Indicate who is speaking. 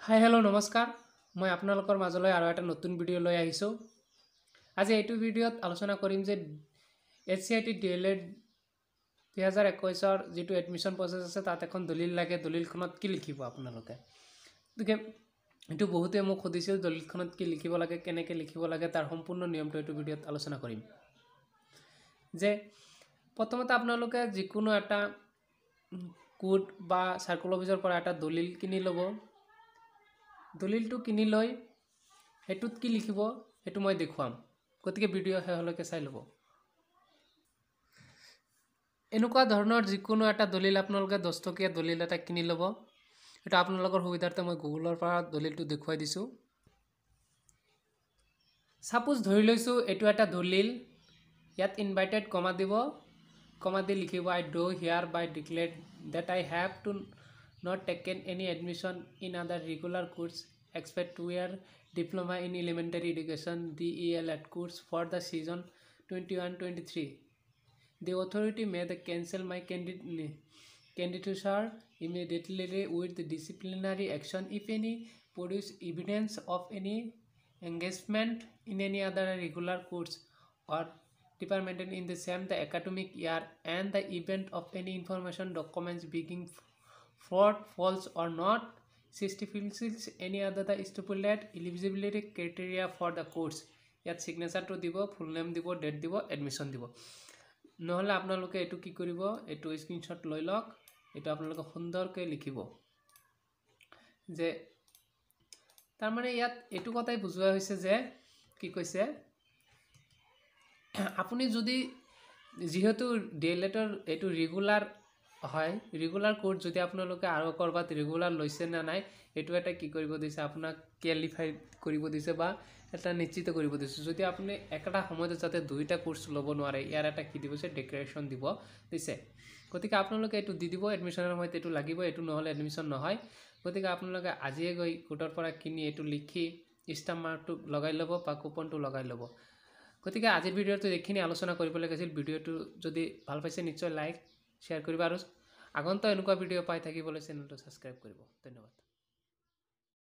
Speaker 1: Hi hello' নমস্কাৰ, মই আপোনালোকৰ মাজলৈ আৰু এটা নতুন ভিডিঅ' লৈ আহিছোঁ। আজি এইটো ভিডিঅ'ত আলোচনা কৰিম যে এইচচিআইটি ডিএলএড 2021ৰ যিটো এডমিশ্যন প্ৰচেছ আছে, তাত এখন দলিল লাগে। দলিলখনত কি লিখিব আপোনালোকে? গতিকে এইটো বহুতে মোক সুধিছিল, দলিলখনত কি লিখিব লাগে, কেনেকৈ লিখিব লাগে, তাৰ সম্পূৰ্ণ নিয়মটো এইটো ভিডিঅ'ত আলোচনা কৰিম। যে প্ৰথমতে আপোনালোকে যিকোনো এটা কোড বা চাৰ্কল অফিচৰ পৰা এটা দলিল কিনি ল'ব। দলিলটো কিনি লৈ সেইটোত কি লিখিব, সেইটো মই দেখুৱাম। গতিকে ভিডিঅ' শেষলৈকে চাই ল'ব। এনেকুৱা ধৰণৰ যিকোনো এটা দলিল আপোনালোকে 10 টকীয়া দলিল এটা কিনি ল'ব। সেইটো আপোনালোকৰ সুবিধাৰ্থে মই গুগলৰ পৰা দলিলটো দেখুৱাই দিছোঁ। ছাপ'জ ধৰি লৈছোঁ এইটো এটা দলিল। ইয়াত ইনভাইটেড কমা দিব, কমা দি লিখিব, "I do hereby declare that I have to not taken any admission in other regular course except 2 year diploma in elementary education, D.El.Ed course, for the session 21-23. The authority may the cancel my candidature immediately with disciplinary action, if any, produce evidence of any engagement in any other regular course or department in the same the academic year and the event of any information documents being fraud, false or not fulfills any other the stipulated eligibility criteria for the course." ইয়াত ছিগনেচাৰটো দিব, full name দিব, date দিব, admission দিব। নহ'লে আপোনালোকে এইটো কি কৰিব, এইটো স্ক্ৰীনশ্বট লৈ লওক। এইটো আপোনালোকে সুন্দৰকৈ লিখিব যে তাৰমানে ইয়াত এইটো কথাই বুজোৱা হৈছে যে কি কৈছে, আপুনি যদি যিহেতু ডিএলএডৰ এইটো ৰেগুলাৰ হয়, ৰেগুলাৰ কোৰ্চ যদি আপোনালোকে আৰু ক'ৰবাত ৰেগুলাৰ লৈছে নে নাই, এইটো এটা কি কৰিব দিছে, আপোনাক কোৱালিফাই কৰিব দিছে বা এটা নিশ্চিত কৰিব দিছে। যদি আপুনি একেটা সময়তে যাতে দুইটা কোৰ্চ ল'ব নোৱাৰে, ইয়াৰ এটা কি দিব দিছে, ডেক্লাৰেশ্যন দিব দিছে। গতিকে আপোনালোকে এইটো দি দিব। এডমিশ্যনৰ সময়ত এইটো লাগিব, এইটো নহ'লে এডমিশ্যন নহয়। গতিকে আপোনালোকে আজিয়ে গৈ কোৰ্টৰ পৰা কিনি এইটো লিখি ষ্টাম্প মাৰ্কটো লগাই ল'ব বা কুপনটো লগাই ল'ব। গতিকে আজিৰ ভিডিঅ'টো এইখিনি আলোচনা কৰিব লাগিছিল। ভিডিঅ'টো যদি ভাল পাইছে, নিশ্চয় লাইক, শ্বেয়াৰ কৰিব আৰু আগন্তুক এনেকুৱা ভিডিঅ' পাই থাকিবলৈ চেনেলটো ছাবস্ক্ৰাইব কৰিব। ধন্যবাদ।